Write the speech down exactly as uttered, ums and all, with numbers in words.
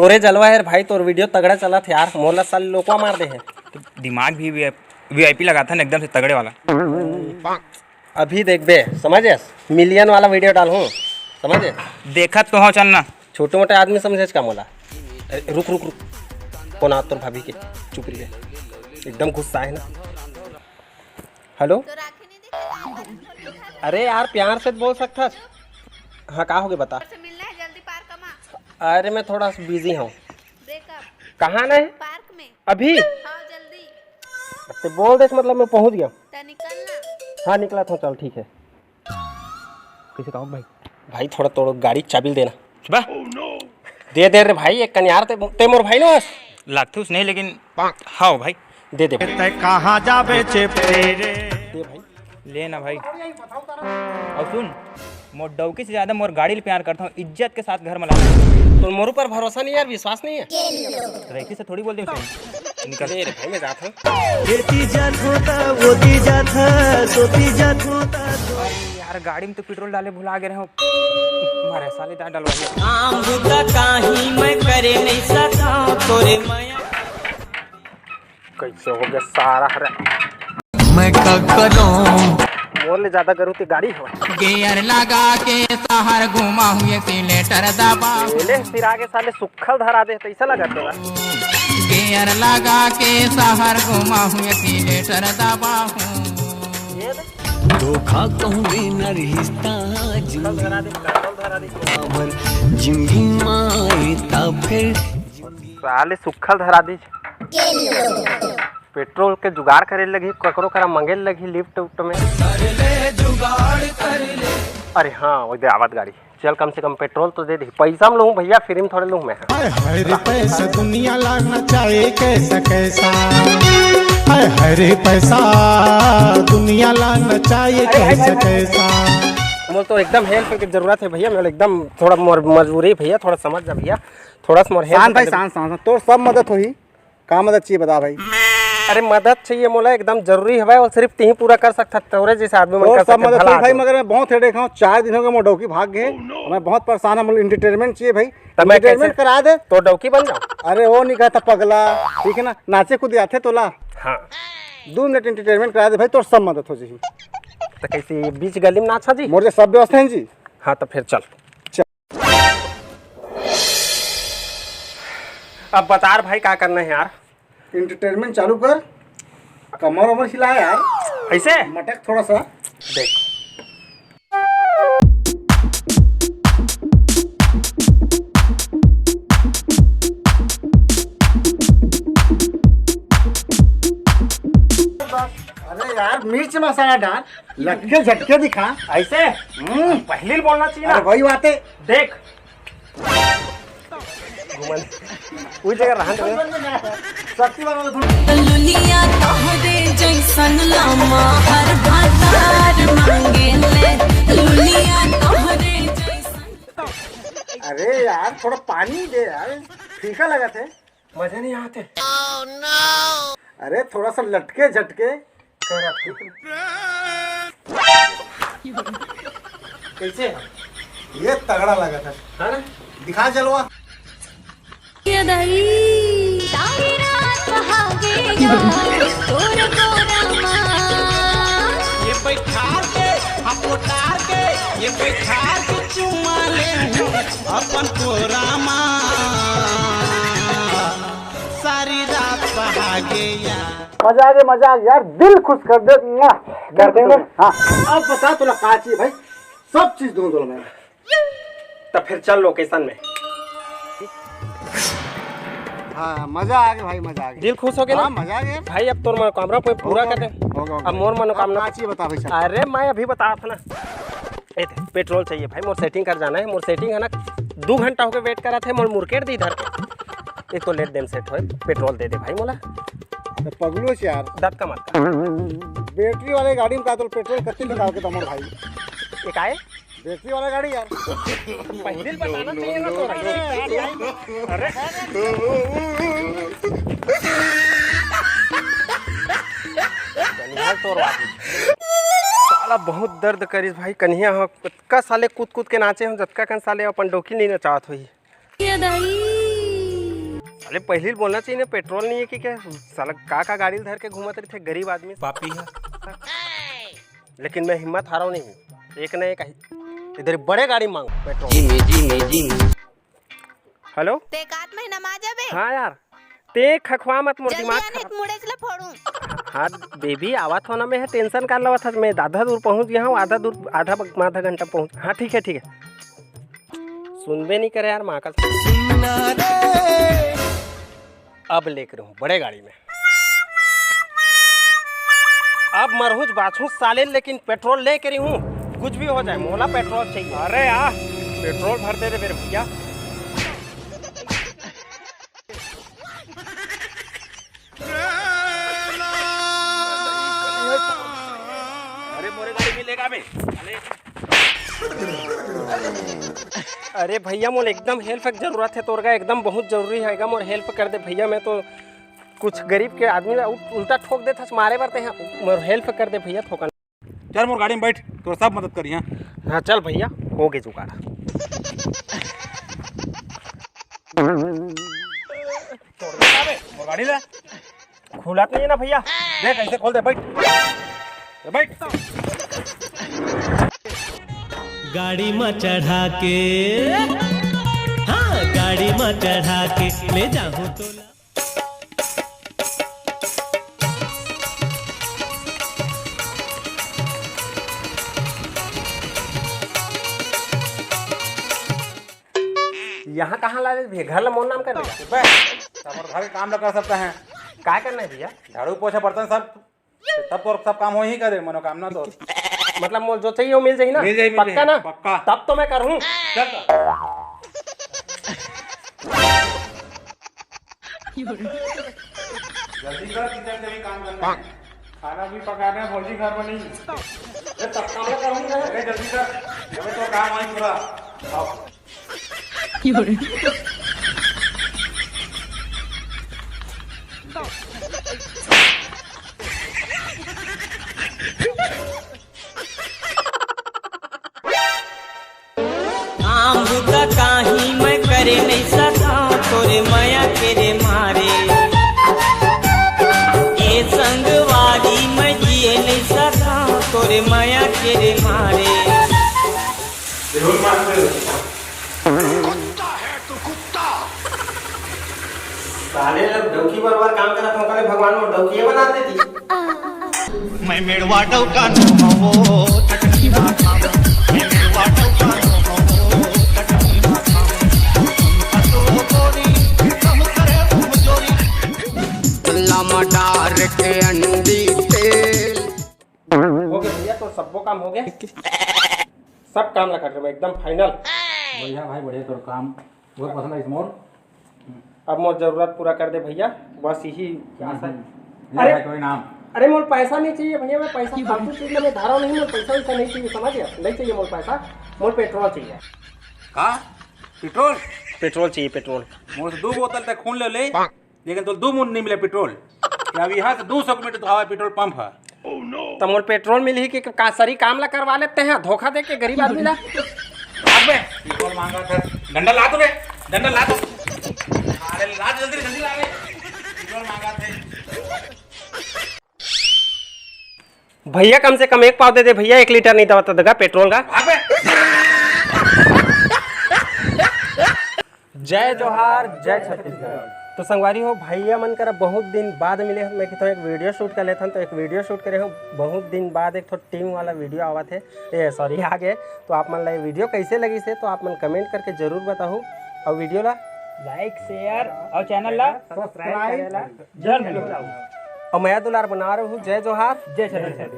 तोरे जलवा हे भाई, तोर वीडियो तगड़ा चलत हे यार, मोला साले लोकवा मार दे हे। तो दिमाग भी वीआईपी लगाथन एकदम से तगड़े वाला। अभी देखबे, समझ एस, मिलियन वाला वीडियो डालहूँ, समझ एस? देखत तो हव, चल ना। छोटे मोटे आदमी समझे का मोला? अरे, रुक रुक रुक, फोन आ तोर भाभी के, चुप रह, एकदम गुस्सा है ना। हेलो। तो राखी नहीं देखे ना, अरे यार, प्यार से बोल सकता। हाँ, का हो गया बता। से मिलना है, जल्दी पार्क में। अरे, मैं थोड़ा बिजी हूँ। ब्रेकअप। कहाँ नहीं? पार्क में। अभी? हाँ, जल्दी। ते बोल दे, मतलब मैं पहुँच गया। तो निकल ना। हाँ, निकला था, चल ठीक है। कैसे कहो भाई? भाई, थोड़ा तोड़ गाड़ी चाबी देना। बा। दे दे रे भाई, एक कनियार ते, ते मोर भाई नो हस। लागथे उस नहीं, लेकिन हाँ भाई। दे दे भाई। तै कहाँ जाबे चेपटे रे? दे भाई। ले ना भाई। और सुन, मोर डौकी से ज्यादा मोर गाड़ी ले प्यार करता हूँ, इज्जत के साथ घर में लाना। तो मोर ऊपर भरोसा नहीं है यार, विश्वास नहीं है। रैती से थोड़ी बोल दे उसे। निकल। ले रे भाई, मैं जाता हूँ। एती जात होता, ओती जात हा, सोती जात होता। अरे यार, गाड़ी में तो पेट्रोल डाले भुला गए रहे हो। मारे साले, डाल डलवा दिया। काम बुता काही मैं करे नहीं सका तोरे मया। कैसे हो गया सारा हरे? मैं का करूं? मोर ले ज्यादा गरू ते गाड़ी हवय। गियर लगा के शहर घुमा हूँ, एक्सीलेटर दबा। ले फिर आगे साले सुक्खल धरा दे, तो ऐसा लगा तेरा। गियर लगा के शहर घुमा हूँ, एक्सीलेटर दबा हूँ। ये दे। धोखा कहूँ बिना रिश्ता सुक्खल धरा दे, पेट्रोल धरा दे। जिंदगी माए ता फिर। साले सुक्खल धरा दे। पेट्रोल के जुगाड़ करे लगही, ककरो करा मांगे लगही लिफ्ट उफ्ट में। अरे हाँ, वो दे आवत गाड़ी। चल, कम से कम पेट्रोल तो दे दे। पैसा में लूँ भैया, फ्री में थोड़े लूँ मैं। हाय हाय रे पैसा दुनिया ला नचाए कैसा कैसा। हाय हाय रे पैसा दुनिया ला नचाए कैसा कैसा। मोर तो एकदम हेल्प के जरूरत है भैया, मैं एकदम थोड़ा मोर मजबूरी है भैया, थोड़ा समझ जा भैया, थोड़ा सा मोर हेल्प शांत भाई, कर दे। शांत, शांत, शांत। तोर सब मदद होही। का मदद चाहिए बता भाई? अरे मदद चाहिए मोला, एकदम जरूरी हवय, वो सिर्फ तिही पूरा कर सकत हस, तोरे जैसे आदमी मन और कर सब सकत मदद भला होही भाई, आदमी। मगर मैं बहुत हेडेक हूँ, चार दिन हो गए मोर डौकी भाग गए। Oh no। मैं बहुत परेशान हूँ, मोला एंटरटेनमेंट चाहिए भाई। तब मैं एंटरटेनमेंट कैसे करा दे। तो डौकी बन जाओ। अरे वो नहीं कहता पगला, ठीक है ना, नाचे कूदे आथे तोला। हाँ। दो मिनट एंटरटेनमेंट करा दे भाई, तोर सब मदद हो जाही। तो कैसे बीच गली में नाचा जी? मोर जे सब व्यवस्था है जी। हाँ तो फिर चल। अब बता रे भाई, का करना है यार? एंटरटेनमेंट चालू कर, कमर वमर हिला यार। ऐसे? मटक थोड़ा सा। देख। अरे यार, मिर्च मसाला डाल, लटके झटके दिखा। ऐसे? हम्म। पहले ही बोलना चाहिए ना। अरे वही बात है। देख। घुमन। उही जगह रहन दे। शक्तिमान वाला धुन। लुलिया तोहरे जैसन लामा हर भातार मांगे ले। लुलिया तोहरे जैसन। अरे यार, थोड़ा पानी दे यार, फीका लगा थे। मजा नहीं आते। अरे थोड़ा सा लटके झटके। कैसे है? ये तगड़ा लगा था। है ना? दिखा जलवा। ये दही। तारी रात बहागे यार, तोर गोरा माँ। ये बैठार के, हम उतार के, ये बैठार के चुमा ले अपन कोरा माँ। सारी रात बहागे यार। मजा आ गया, मजा आ गया यार, दिल खुश कर दे, मुआ, कर दे ना। हाँ। अब बता तोला का चाहिए भाई, सब चीज दूँ तोला मैं। तो फिर चल लोकेशन में। हाँ, मजा आ गया भाई, मजा आ गया। दिल खुश हो गया ना? हाँ, मजा आ गया। भाई, अब तोर मनोकामना पूरा कर दे। होगा, होगा। अब मोर मनोकामना का चाहिए बता भाई साहब। अरे, मैं अभी बता था ना। ए, पेट्रोल चाहिए भाई, मोर सेटिंग कर जाना है। मोर सेटिंग है ना, दो घंटा होके वेट करा थे, मोर मुरकेट दी इधर के। एक तो लेट देम सेट होए, पेट्रोल दे दे भाई मोला। तो पगलू से यार। दत का मत कर। बैटरी वाले गाड़ी में का तो पेट्रोल कत्ती निकाल के दमन भाई। ये काहे? बैटरी वाला गाड़ी यार। पहले बताना चाहिए ना तो। अरे। कनिहा तोर बात। साला बहुत दर्द करिस भाई, कनिहा हो, कतका साले कूद कूद के नाचे हो, जतका कन साले अपन डोकी नहीं नचावत होही। ये दई। अरे, पहिली बोलना चाहिए ना, पेट्रोल नहीं है कि क्या? साला का का गाड़ी धर के घूमत रहिथे गरीब आदमी। पापी है। लेकिन मैं हिम्मत हारव नहीं, एक ना एक आही। इधर बड़े गाड़ी मांग पेट्रोल। हेलो। ते एकाध महीना में आ जाबे। हाँ यार, ते खखवा मत, मोर जल्दी दिमाग आने, खराब। मुड़ेच ला फोड़ूं। हाँ बेबी, आवत हो ना, मैं टेंशन कर लवत हस, मैं आधा दूर पहुँच गया हूँ, आधा दूर, आधा ब-, आधा घंटा पहुँच। हाँ, ठीक है, ठीक है। सुनबे नहीं करे यार, माँ का। अब लेके रहूँ बड़े गाड़ी में। अब मरहूँ बाछू साले, लेकिन पेट्रोल लेके रही हूँ, कुछ भी हो जाए, मोला पेट्रोल चाहिए। अरे यार, पेट्रोल भर दे दे मेरे भैया। अरे मोरे गाड़ी में लेगा बे। अरे भैया, मोला एकदम हेल्प के जरूरत है तोर गा, एकदम बहुत जरूरी है गा, मोर हेल्प कर दे भैया। मैं तो कुछ गरीब के आदमी ला उल-, उल्टा ठोक देथस मारे बर, ते मोर हेल्प कर दे भैया, ठोकन। चल मोर गाड़ी में बैठ, तोर सब मदद करिहां। हाँ चल भैया, हो गे जुगाड़। तोड़ दे बे, मोर गाड़ी ला। खुलत नहीं है ना भैया। देख, ऐसे खोल दे, बैठ। ए, बैठ। गाड़ी में चढ़ा के, हाँ, गाड़ी में चढ़ा के ले जाहूँ तोला। यहाँ कहाँ ला ले भैया? घर ला मोर नाम कर देगा। बे, सब और घर के काम ला कर सकता है। काय करना है भैया? झाड़ू पोछा बर्तन सब, तब तो सब काम हो ही करे, मनोकामना तो। मतलब मोर जो चाहिए वो मिल जाही ना? मिल जाही, मिल पक्का जाही, ना? पक्का। तब तो मैं करूँ। चल तो। जल्दी कर, किचन के भी काम करना है। खाना भी पकाना है, भौजी घर में नहीं। अरे, तब काम करूँगा। अरे, जल्दी कर, जब तो काम आई पूरा। आओ। काम बुता काही मैं करे नहीं सका, तोरे मया के रे मारे। ये संगवारी मैं जिए नहीं सका, तोरे मया के रे मारे। जरूर मानते हो। साले लोग डौकी बरोबर काम करत हो, करे भगवान मोर डौकी बना देती। मैं मेड़वा डौका नो हवो, चटनी ना खावो। मैं मेड़वा डौका नो हवो, चटनी ना खावो। तो गोरी, कम करे मुंह जोरी। लमडार के अंडी तेल। हो गया भैया, तो सबको काम हो गया। सब काम ला कर मैं एकदम फाइनल। बढ़िया भाई, बढ़िया तोर काम। बहुत पसंद है इस मोर। अब मोर जरूरत पूरा कर दे भैया, बस यही आशा है। हम्म। ले अरे, भाई, कोई नाम। अरे, मोर पैसा नहीं चाहिए भैया, मैं पैसा फालतू चीज में धारा नहीं, मोर पैसा वैसा नहीं चाहिए, समझ गया? नहीं चाहिए मोर पैसा, मोर पेट्रोल चाहिए। का? पेट्रोल? पेट्रोल चाहिए, पेट्रोल। मोर से दो बोतल तक खून ले ले। लेकिन तो दो मुन नहीं मिले पेट्रोल। कि अब यहाँ से दो सौ मीटर तो हवा पेट्रोल पंप है। त मोर पेट्रोल मिलही कि का सरी काम ला करवा लेते हैं, धोखा दे के गरीब आदमी ला। अबे, पेट्रोल मांगा था, डंडा ला तो रे, डंडा ला तो। अरे ला जल्दी, जल्दी ला रे। पेट्रोल मांगा था। भैया, कम से कम एक पाव दे दे भैया, एक लीटर नहीं दवा तो देगा पेट्रोल का। भाग बे। जय जोहार, जय छत्तीसगढ़। तो संगवारी हो, भैया मन करा बहुत दिन बाद मिले हन, मैं किथों एक वीडियो शूट कर लेथन, तो एक वीडियो शूट करे हो बहुत दिन बाद, एक ठो टीम वाला वीडियो आवत हे, ए सॉरी, आ गए। तो आप मन ला ये वीडियो कैसे लगिस हे, तो आप मन कमेंट करके जरूर बताहू, और वीडियो ला लाइक, शेयर और चैनल ला सब्सक्राइब करे ला जरूर भूलहू। और मया दुलार बना रहू। जय जोहार, जय छत्तीसगढ़।